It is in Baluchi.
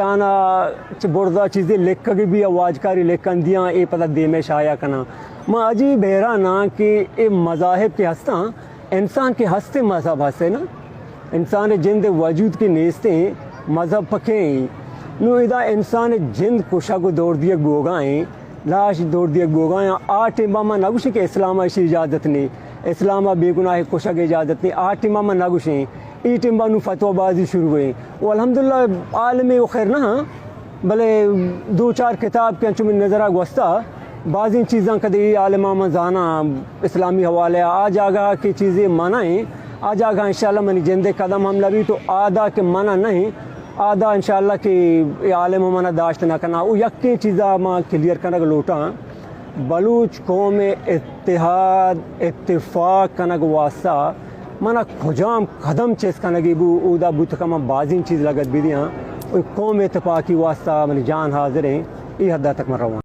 آنا چہ برزا چیزے لکھگ بی یا واجکاری لکھن دیاں، اے پدا دیمے شایا کناں۔ ما عجیب حیران آں کہ اے مذاہب کہ ہستاں، انسان کہ ہستے مذہب ہستے نا، انسان جند وجود کہ نیستیں مذہب پکیں۔ نو ادا انسان جند کشگ و دور دیگ بوگائیں، لاش دور دیگ بوگائیں۔ آ ٹیمبا ما نگوشیں کہ اسلام اشی اجازت نہیں، اسلام بے گناہ کشگ اجازت نہیں، آ ٹیمبا ما نگوشیں۔ ای ٹیمبا نو فتوی بازی شروع ہیں۔ و الحمدللہ عالم و خیر نہ ہاں، بلے دو چار کتاب کہ انچو من نظرا گوستا، بازیں چیزاں کدی ای عالماں من زاناں اسلامی حوالے آ جاگہ کہ چیزے منع ہیں، آ جاگہ انشاءاللہ منی جندے قدم ہم نبی تو آدا کہ منع نہیں، آدا انشاءاللہ کہ ای عالم منا داشت نہ کنا۔ او یکیں چیزا ما کلیئر کنگ لوٹاں، بلوچ قوم اتحاد، اتفاق کنگ واسطہ منا کجام قدم چست کنگی بو، اودا بوتکا من بازیں چیز لگت بدیاں۔ او قوم اتفاقی واسطہ منی جان حاضر ہیں، ای حد تک من رواں۔